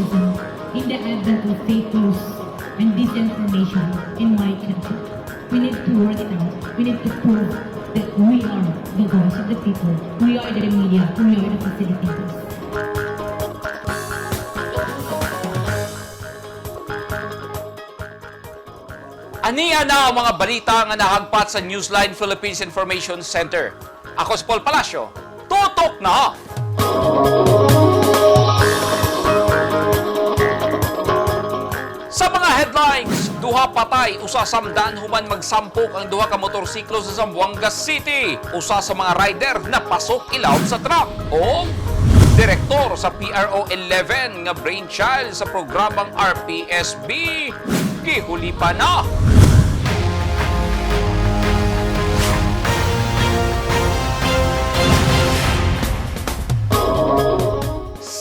journalism in the advent of fake news and disinformation in my country. We need to work it out. We need to prove that we are the voice of the people. We are the media. We are the facilitators. Aniya na ang mga balita nga nahagpat sa Newsline Philippines Information Center. Ako si Paul Palacio. Tutok na! Sa mga headlines, duha patay, usa samdan human magsampok ang duha ka motorsiklo sa Zamboanga City. Usa sa mga rider napasok ilawom sa truck. O direktor sa PRO 11 nga brainchild sa programang RPSB, gihuli pa na.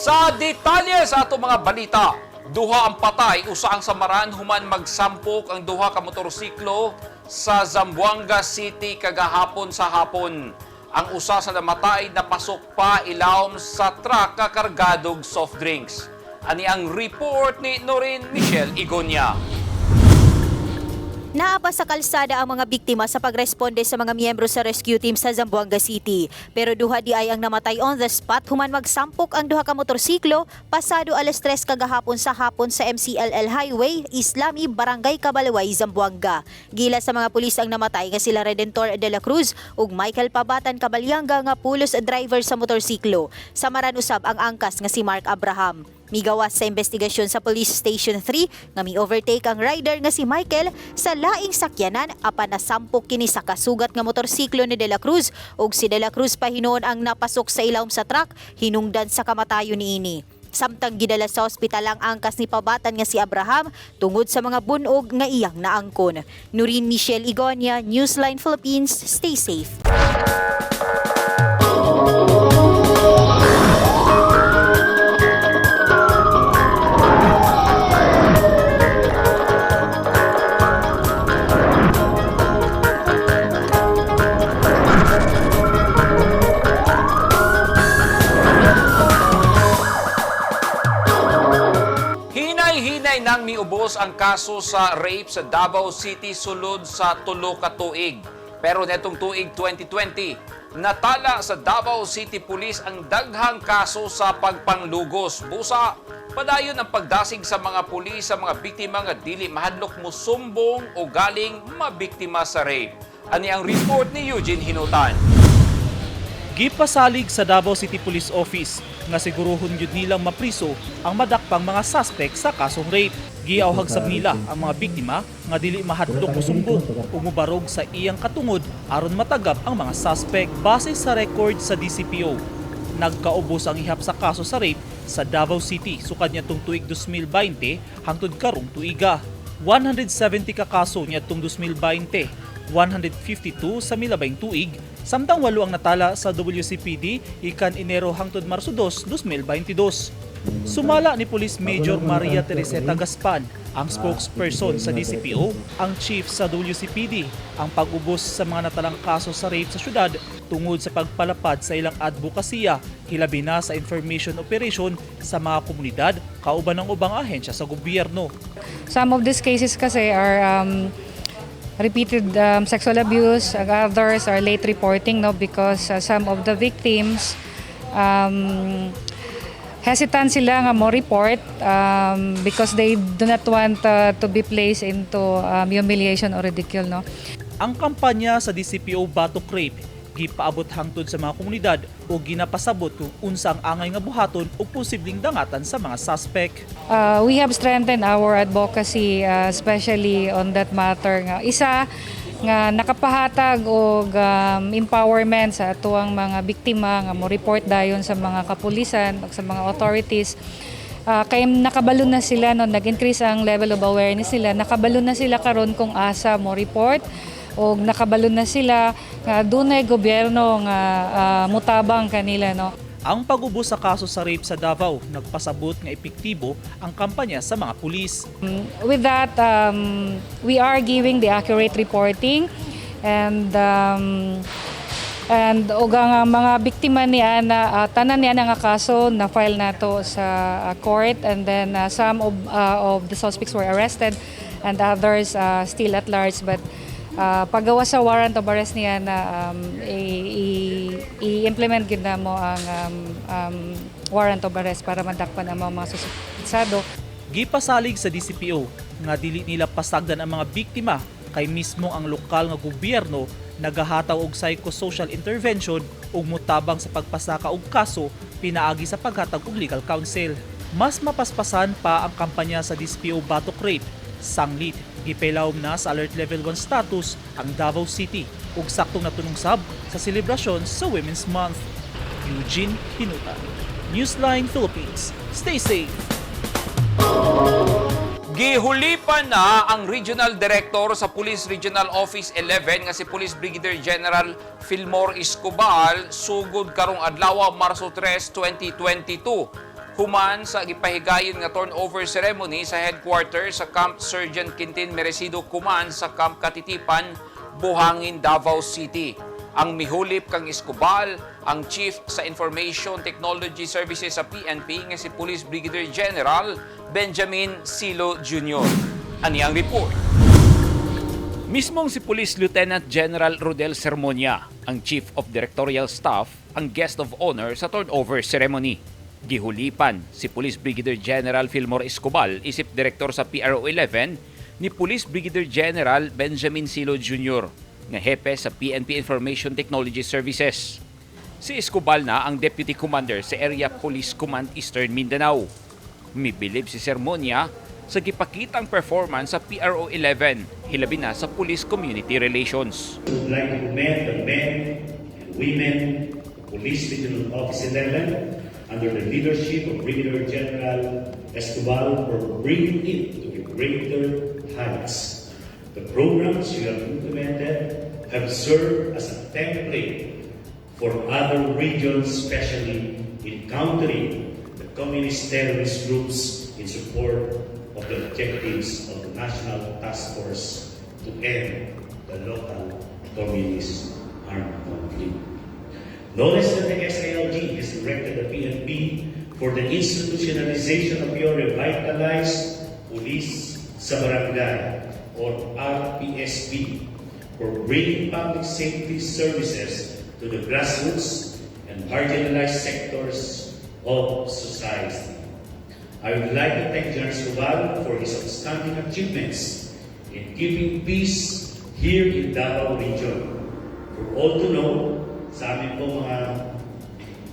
Sa detalye sa ato mga balita, duha ang patay, usa ang samaran human magsampok ang duha ka motorsiklo sa Zamboanga City kagahapon sa hapon. Ang usa sa namatay napasok pa ilawom sa truck kakargadog soft drinks. Ani ang report ni Noreen Michelle Igonia. Naa pa sa kalsada ang mga biktima sa pagresponde sa mga miyembro sa rescue team sa Zamboanga City. Pero duha di ay ang namatay on the spot human magsampok ang duha ka motorsiklo pasado alas 3 kagahapon sa hapon sa MCLL Highway, Islami, Barangay Cabalway, Zamboanga. Gila sa mga pulis ang namatay nga sila Redentor de la Cruz ug Michael Pabatan Cabalyanga nga pulos driver sa motorsiklo. Samaran usab ang angkas nga si Mark Abraham. Migawas sa investigasyon sa Police Station 3 nga mi-overtake ang rider nga si Michael sa laing sakyanan apan nasampok kini sa kasugat nga motorsiklo ni De La Cruz ug si De La Cruz pa hinuon ang napasok sa ilawom sa truck hinungdan sa kamatayon niini. Samtang gidala sa ospital ang angkas ni Pabatan nga si Abraham tungod sa mga bunog nga iyang naangkon. Noreen Michelle Igonia, Newsline Philippines, stay safe. Hinay-hinay nang miubos ang kaso sa rape sa Davao City sulod sa tulo ka tuig. Pero netong tuig 2020, natala sa Davao City Police ang daghang kaso sa pagpanglugos. Busa, padayon ang pagdasig sa mga pulis sa mga biktima nga dili mahadlok musumbong o galing mabiktima sa rape. Ani ang report ni Eugene Hinutan. Gipasalig sa Davao City Police Office nga siguruhon gyud nilang mapriso ang madakpang mga suspect sa kasong rape. Giawhag sab nila ang mga biktima nga dili mahadlok mosumbong ug mobarog sa iyang katungod aron matagap ang mga suspect. Base sa record sa DCPO, nagkaubos ang ihap sa kaso sa rape sa Davao City sukad niadtong tuig 2020 hangtod karong tuiga. 170 ka kaso niadtong 2020, 152 sa milabayng tuig, samtang walo ang natala sa WCPD ikan Enero hangtod Marso 2, 2022. Sumala ni Police Major Maria Tereseta Gaspan, ang spokesperson sa DCPO, ang chief sa WCPD, ang pag-ubos sa mga natalang kaso sa rape sa syudad tungod sa pagpalapad sa ilang advokasya, hilabi na sa information operation sa mga komunidad kauban ng ubang ahensya sa gobyerno. Some of these cases kasi are repeated sexual abuse, ang others are late reporting, no, because some of the victims hesitant sila nga mo report because they do not want to be placed into humiliation or ridicule, no. Ang kampanya sa DCPO Batok Rape gipaabot hangtod sa mga komunidad o ginapasabot kung unsa ang angay nga buhaton o posibleng dangatan sa mga suspect. We have strengthened our advocacy, especially on that matter nga isa nga nakapahatag og empowerment sa atuang mga biktima nga mo report dayon sa mga kapulisan ug sa mga authorities. Kay nakabalo na sila, no, nag-increase ang level of awareness nila, nakabalo na sila karon kung asa mo report og nakabalo na sila nga dunay gobyerno nga mutabang kanila, no. Ang pag-ubos sa kaso sa rape sa Davao nagpasabot nga epektibo ang kampanya sa mga pulis. With that, we are giving the accurate reporting and And og ang mga biktima ni ana, tanan ni ana nga kaso na file nato sa court, and then some of the suspects were arrested and others still at large, but pagawa sa warrant of arrest niya na i-implement gid namo ang warrant of arrest para madakpan ang mga suspitsado. Gipasalig sa DCPO nga dili nila pasagdan ang mga biktima kay mismo ang lokal nga gobyerno nagahataw og psychosocial intervention ug mutabang sa pagpasaka og kaso pinaagi sa paghatag og legal counsel. Mas mapaspasan pa ang kampanya sa DCPO Batok Rape. Sanglit, gipailawom na sa Alert Level 1 status ang Davao City ug saktong natunong sab sa selebrasyon sa Women's Month. Eugene Hinuta, Newsline Philippines. Stay safe! Gihulipan na ang Regional Director sa Police Regional Office 11 nga si Police Brigadier General Filmore Escobal sugod karong adlaw, Marso 3, 2022, human sa gipahigayon nga turnover ceremony sa headquarters sa Camp Sergeant Quintin Merecido Command sa Camp Catitipan, Buhangin, Davao City. Ang mihulip kang Escobal, ang Chief sa Information Technology Services sa PNP nga si Police Brigadier General Benjamin Silo Jr. Ani ang report. Mismong si Police Lieutenant General Rodel Sermonia, ang Chief of Directorial Staff, ang guest of honor sa turnover ceremony. Gihulipan si Police Brigadier General Filmore Escobal isip direktor sa PRO 11 ni Police Brigadier General Benjamin Silo Jr. nga hepe sa PNP Information Technology Services. Si Escobal na ang Deputy Commander sa Area Police Command Eastern Mindanao. Mibilib si Sermonia sa gipakitang performance sa PRO 11, hilabi na sa Police Community Relations. I would like to commend the men and women of Police Regional Office 11 under the leadership of Brigadier General Escobar for bringing it to a greater heights. The programs you have implemented have served as a template for other regions, especially in countering the communist terrorist groups in support of the objectives of the National Task Force to End the Local Communist Armed Conflict. Notice that the SILG has directed the PNP for the institutionalization of your revitalized Police sa Barangay or RPSB for bringing public safety services to the grassroots and marginalized sectors of society. I would like to thank General Escobar for his outstanding achievements in keeping peace here in Davao Region. For all to know, sa amin po mga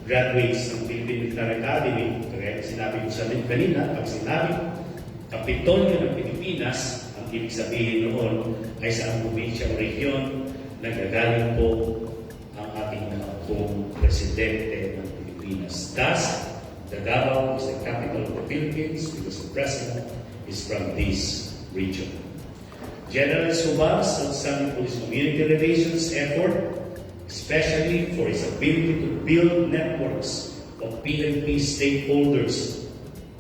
graduates ng Philippine Military Academy, kaya sinabi ko sa amin kanina, pag sinabi Kapitolyo ng Pilipinas, ang ibig sabihin noon ay sa ang probinsya o rehiyon nagagaling po ang ating nakaupong presidente ng Pilipinas. Thus, the Davao is the capital of the Philippines because the president is from this region. General Escobar's outstanding police community relations effort, especially for his ability to build networks of PNP stakeholders,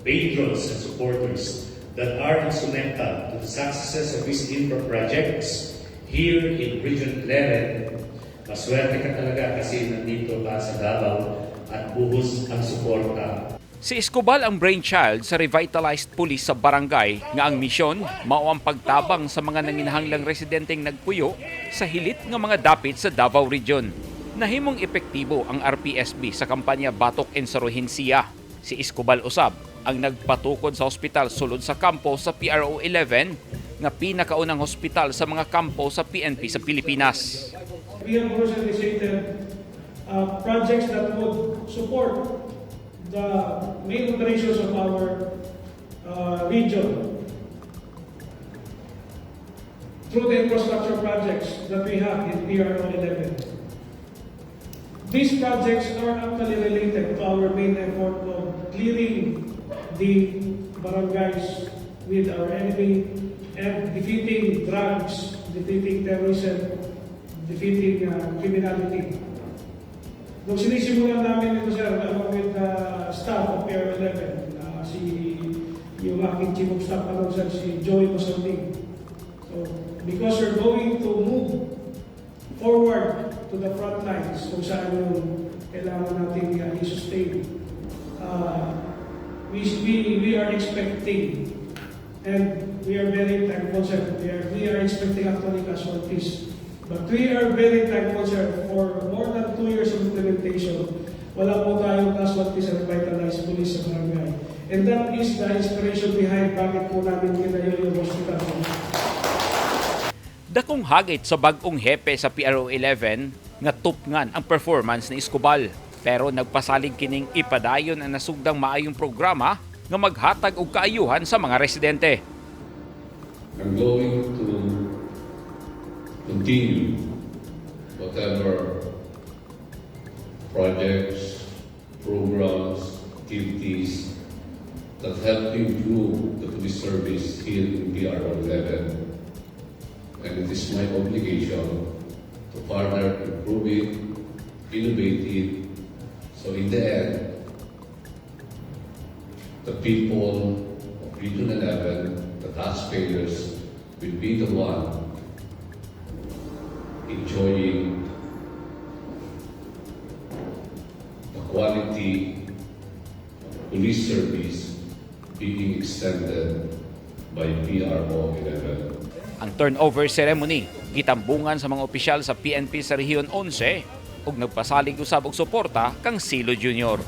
patrons, and supporters that are instrumental to the successes of his infra projects here in Region 11. Maswerte ka talaga kasi nandito ka sa Davao at buhos ang suporta. Si Escobal ang brainchild sa revitalized police sa barangay nga ang misyon mao ang pagtabang sa mga nanginahanglang residenteng nagpuyo sa hilit nga mga dapit sa Davao Region. Nahimong epektibo ang RPSB sa kampanya Batok Insurhensiya. Si Escobal usab ang nagpatukod sa ospital sulod sa kampo sa PRO 11 nga pinakaunang hospital sa mga kampo sa PNP sa Pilipinas. We have also initiated projects that would support the main operations of our region through the infrastructure projects that we have in PRO 11. These projects are actually related to our main effort of clearing the barangays with our enemy and defeating drugs, defeating terrorism, defeating criminality. Nung sinisimulan namin ito, sir, along with the staff of PR11, si yung aking chief of staff pa sir, si Joey Masonding. So, because we're going to move forward to the front lines kung saan yung kailangan natin i-sustain. We are expecting and we are very thankful, sir. We are expecting actually casualties. But we are very thankful, sir, for more than 2 years of implementation. Wala po tayong casualties sa revitalized police sa barangay. And that is the inspiration behind bakit po namin tinayo yung hospital. Dakong hagit sa bag-ong hepe sa PRO 11 nga tupngan ang performance ni Escobal. Pero nagpasalig kining ipadayon ang nasugdang maayong programa nga maghatag og kaayuhan sa mga residente. I'm going to continue whatever projects, programs, activities that help improve the police service here in PRO 11. And it is my obligation to further improve it, innovate it, so in the end, the people of Region 11, the taxpayers, will be the one enjoying the quality of police service being extended by PRO 11. Ang turnover ceremony gitambungan sa mga opisyal sa PNP sa Rehiyon 11 ug nagpasalig usab og suporta kang Silo Jr.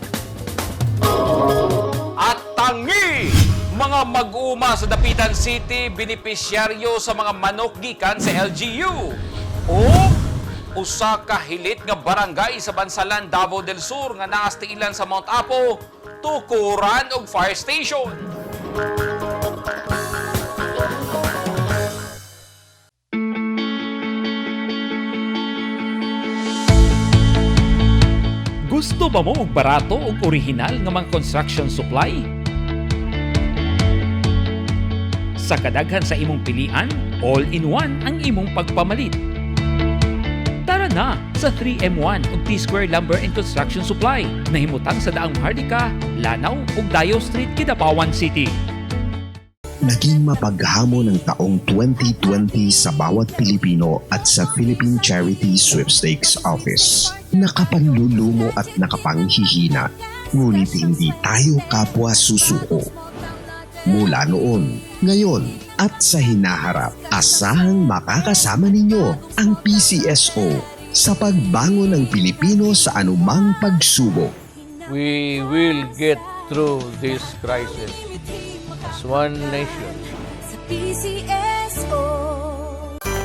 At tangi! Mga mag-uma sa Dapitan City, benepisyaryo sa mga manok gikan sa LGU. O usa ka hilit nga barangay sa Bansalan, Davao del Sur nga naa sa tiilan sa Mount Apo, tukuran og fire station. Gusto ba mo og barato ug original nga mga construction supply? Sa kadaghan sa imong pilian, all-in-one ang imong pagpamalit. Tara na sa 3M1 ug T-Square Lumber and Construction Supply na himutang sa Daang Maharlika, Lanao ug Dayo Street, Kidapawan City. Naging mapaghamon ang taong 2020 sa bawat Pilipino at sa Philippine Charity Sweepstakes Office. Nakapanlulumo at nakapanghihina, ngunit hindi tayo kapwa susuko. Mula noon, ngayon at sa hinaharap, asahang makakasama ninyo ang PCSO sa pagbangon ng Pilipino sa anumang pagsubok. We will get through this crisis as one nation. PCSO.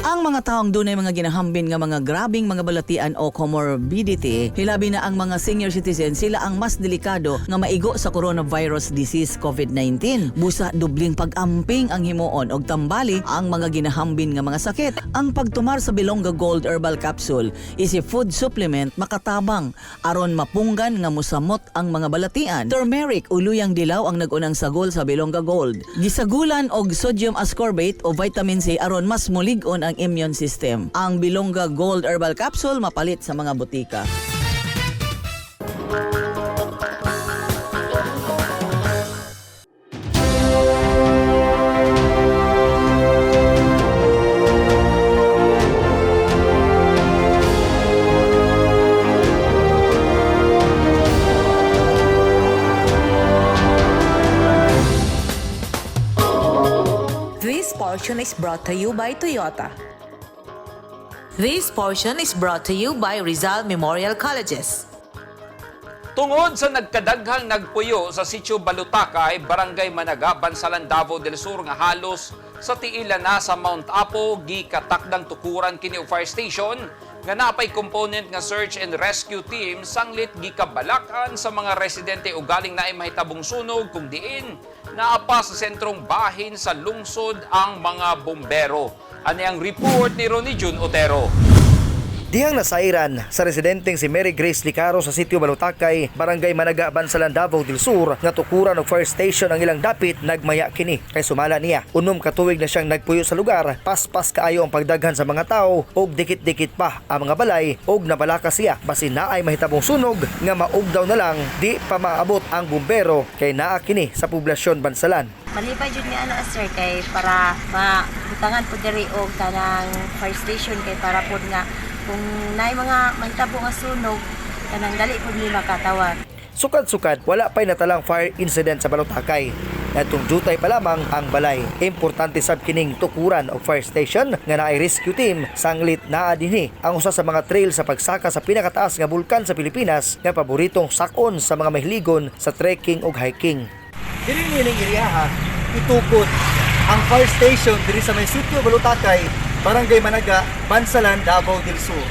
Ang mga taong dunay mga ginahambin nga mga grabing mga balatian o comorbidity, hilabi na ang mga senior citizen, sila ang mas delikado nga maigo sa coronavirus disease COVID-19. Busa dubling pag-amping ang himuon og tambali ang mga ginahambin nga mga sakit. Ang pagtumar sa Bilongga Gold Herbal Capsule is a food supplement makatabang aron mapunggan nga musamot ang mga balatian. Turmeric o luyang dilaw ang nag-unang sagol sa Bilongga Gold. Gisagulan og sodium ascorbate o vitamin C aron mas mulig-on ang immune system. Ang Bilongga Gold Herbal Capsule mapalit sa mga botika. This portion is brought to you by Toyota. This portion is brought to you by Rizal Memorial Colleges. Tungod sa nagkadaghang nagpuyo sa Sitio Balutakay, Barangay Managa, Bansalan, Davao del Sur nga halos sa tiila na sa Mount Apo, gikatakdang tukuran kini og fire station nga napay component nga search and rescue team sanglit gikabalakan sa mga residente o galing naay mahitabong sunog kung diin naa pa sa sentrong bahin sa lungsod ang mga bombero. Ani ang report ni Ronnie Jun Otero. Dihang nasairan sa residenteng si Mary Grace Licaro sa Sitio Balutakay, Barangay Managa, Bansalan, Davao del Sur nga tukuran og fire station ang ilang dapit, nagmaya kini. Kay sumala niya, 6 ka tuig na siyang nagpuyo sa lugar, paspas kaayo ang pagdaghan sa mga tao ug dikit-dikit pa ang mga balay ug nabalaka siya basin naay mahitabong sunog nga maugdaw na lang di pa maabot ang bumbero kay naa kini sa poblasyon Bansalan. Malipay jud ni ana, sir, kay para mabutangan pud diri og kanang fire station kay para pud nga Kung naay mga mahitabo nga sunog, kanang dali pud mi makatawag. Sukad-sukad, wala pa'y natalang fire incident sa Balutakay. Natong jutay pa lamang ang balay. Importante sab kining tukuran og fire station nga naay rescue team sanglit naa dinhi ang usa sa mga trail sa pagsaka sa pinakataas nga bulkan sa Pilipinas nga paboritong sakon sa mga mahiligon sa trekking ug hiking. Diri nining area itukod ang fire station diri sa may sitio Balutakay, Barangay Managa, Bansalan, Davao del Sur.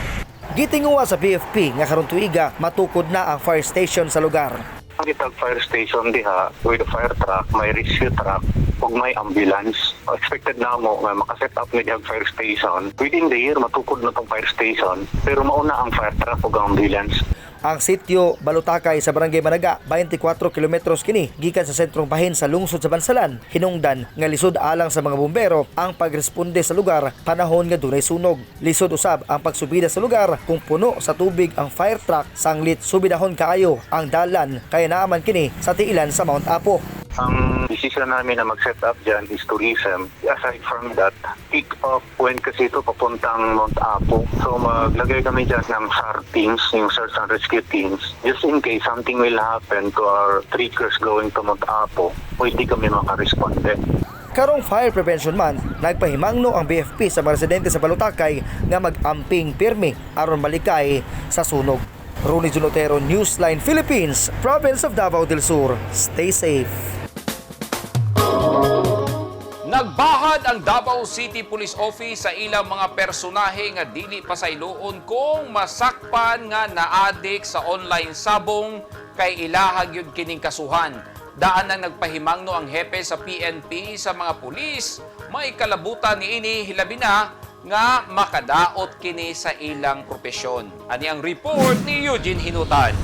Gitinguha sa BFP nga karon tuiga matukod na ang fire station sa lugar. Ang kitag fire station diha with a fire truck, may rescue truck, ug may ambulance. Expected na mo nga makaset up ni dihang fire station. Within the year matukod na tong fire station, pero mauna ang fire truck ug ang ambulance. Ang sitio Balutakay sa Barangay Managa, 24 kilometros kini gikan sa sentrong bahin sa lungsod sa Bansalan. Hinungdan nga lisod alang sa mga bumbero ang pagresponde sa lugar panahon nga dunay sunog. Lisod usab ang pagsubida sa lugar kung puno sa tubig ang fire truck, sanglit subidahon kaayo ang dalan kaya naaman kini sa tiilan sa Mount Apo. Ang decision namin na mag-set up dyan is tourism. Aside from that, pick up point kasi ito papuntang Mount Apo. So maglagay kami dyan ng SAR teams, yung Search and Rescue teams. Just in case something will happen to our trekkers going to Mount Apo, pwede kami makaresponde. Karong Fire Prevention Month, nagpahimangno ang BFP sa mga residente sa Balutakay nga mag-amping pirmi aron malikay sa sunog. Ronnie Junotero, Newsline Philippines, Province of Davao del Sur. Stay safe. Nagbahad ang Davao City Police Office sa ilang mga personahe nga dili pasayloon kung masakpan nga naadik sa online sabong kay ilahag yun kining kasuhan. Daan ang nagpahimangno ang hepe sa PNP sa mga pulis, may kalabutan niini, hilabi na nga makadaot kini sa ilang propesyon. Ani ang report ni Eugene Hinutan.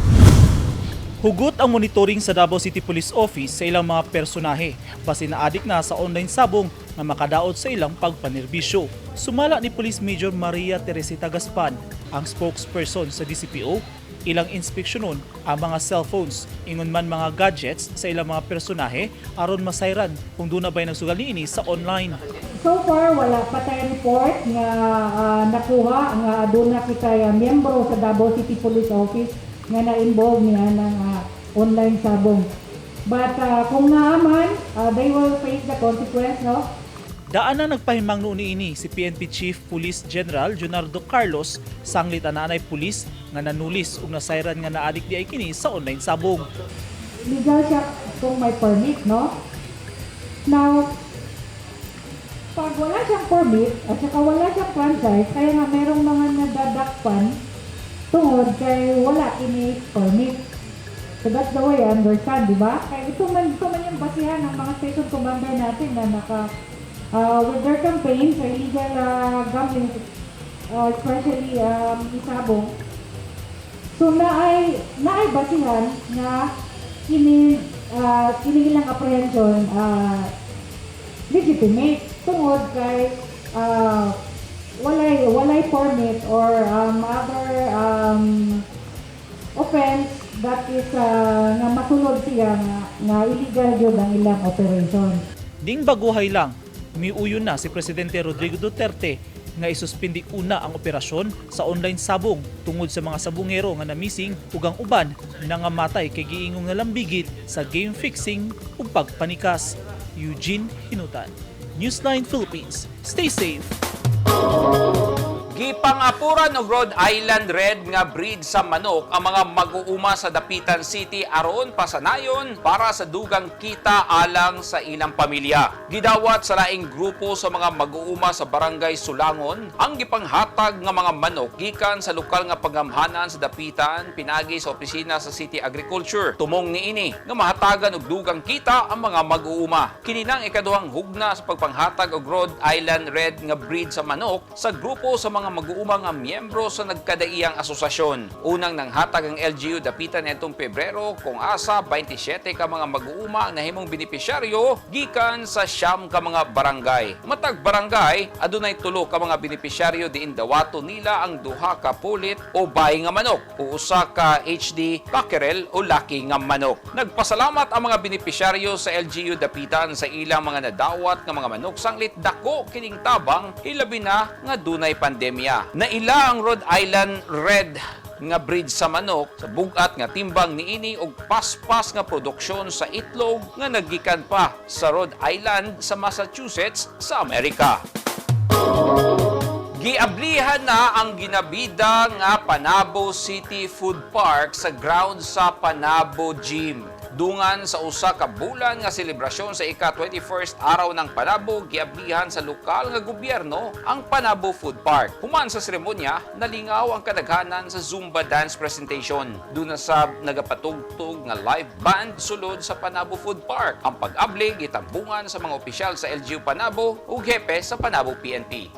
Hugot ang monitoring sa Davao City Police Office sa ilang mga personahe basin naadik na sa online sabong nga makadaot sa ilang pagpanerbisyo. Sumala ni Police Major Maria Teresita Gaspan, ang spokesperson sa DCPO, ilang inspeksyonon ang mga cellphones, ingon man mga gadgets sa ilang mga personahe aron masayran kung duna ba'y nagsugal niini sa online. So far, wala pa tayo report nga nakuha nga aduna kita miyembro sa Davao City Police Office nga na-involve niya ng online sabong. But kung naaman, they will face the consequence, no? Daan na nagpahimang noon niini si PNP Chief Police General Junardo Carlos sanglit ananay pulis nga nanulis ug nasayran nga naadik di ay kini sa online sabong. Legal siya kung may permit, no? Now, pag wala siyang permit at saka wala siyang franchise, kaya nga merong mga nadadakpan tungod kay wala ini permit. So that's the way I understand, di ba? Kaya ito man yung basihan ng mga station commander natin na naka, with their campaign sa illegal gambling, especially isabong. So naay basihan nga kini ilang apprehension legitimate tungod kay walay permit or other offense that is nga masulod siya nga illegal gyud ang ilang operation. Ning baguhay lang, miuyon na si Presidente Rodrigo Duterte nga isuspindi una ang operasyon sa online sabong tungod sa mga sabungero nga namising ug ang uban nangamatay kay giingong nalambigit sa game fixing ug pagpanikas. Eugene Hinutan, Newsline Philippines. Stay safe. Gipangapuran og Rhode Island Red nga breed sa manok ang mga mag-uuma sa Dapitan City aron pasanayon para sa dugang kita alang sa ilang pamilya. Gidawat sa laing grupo sa mga mag-uuma sa Barangay Sulangon ang gipanghatag nga mga manok gikan sa lokal nga pagamhanan sa Dapitan pinagi sa opisina sa City Agriculture. Tumong niini nga mahatagan og dugang kita ang mga mag-uuma. Kini nang ikaduhang hugna sa pagpanghatag og Rhode Island Red nga breed sa manok sa grupo sa mga mag-uuma nga miyembro sa nagkadaiyang asosasyon. Unang nanghatag ang LGU Dapitan nitong Pebrero kung asa 27 ka mga mag-uuma ang nahimong benepisyaryo gikan sa 9 ka mga barangay. Matag barangay adunay 3 ka mga benepisyaryo diin dawato nila ang 2 ka pulit o bayi nga manok o 1 ka HD cockerel o laki nga manok. Nagpasalamat ang mga benepisyaryo sa LGU Dapitan sa ilang mga nadawat nga mga manok sanglit dako kining tabang, hilabi na nga dunay pandemya. pandemya. Naila ang Rhode Island Red nga breed sa manok sa bugat nga timbang niini og paspas nga produksyon sa itlog nga naggikan pa sa Rhode Island sa Massachusetts sa Amerika. Giablihan na ang ginabida nga Panabo City Food Park sa ground sa Panabo Gym. Dungan sa usa ka bulan nga selebrasyon sa ika-21st araw ng Panabo, giablihan sa lokal nga gobyerno ang Panabo Food Park. Human sa seremonya, nalingaw ang kadaghanan sa Zumba dance presentation. Duna sab nagapatugtog nga live band sulod sa Panabo Food Park. Ang pag-abli gitambungan sa mga opisyal sa LGU Panabo ug hepe sa Panabo PNP.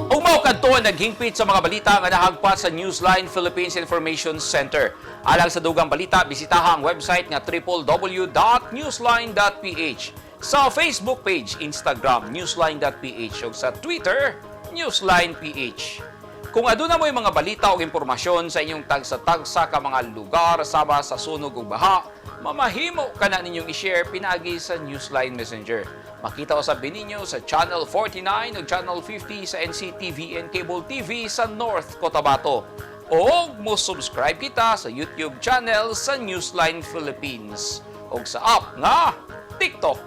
Ug mao kadto ang naghingpit sa mga balita nga nahagpat sa Newsline Philippines Information Center. Alang sa dugang balita, bisitaha ang website nga www.newsline.ph. Sa Facebook page, Instagram, newsline.ph ug sa Twitter, newsline.ph. Kung aduna mo'y mga balita o impormasyon sa inyong tagsa-tagsa ka mga lugar sama sa sunog ug baha, mamahimo ka na ninyong i-share pinaagi sa Newsline Messenger. Makita usab ninyo sa Channel 49 ug Channel 50 sa NCTV and Cable TV sa North Cotabato. O mo-subscribe kita sa YouTube channel sa Newsline Philippines o sa app nga TikTok.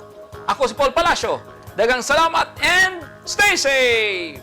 Ako si Paul Palacio. Daghang salamat and stay safe!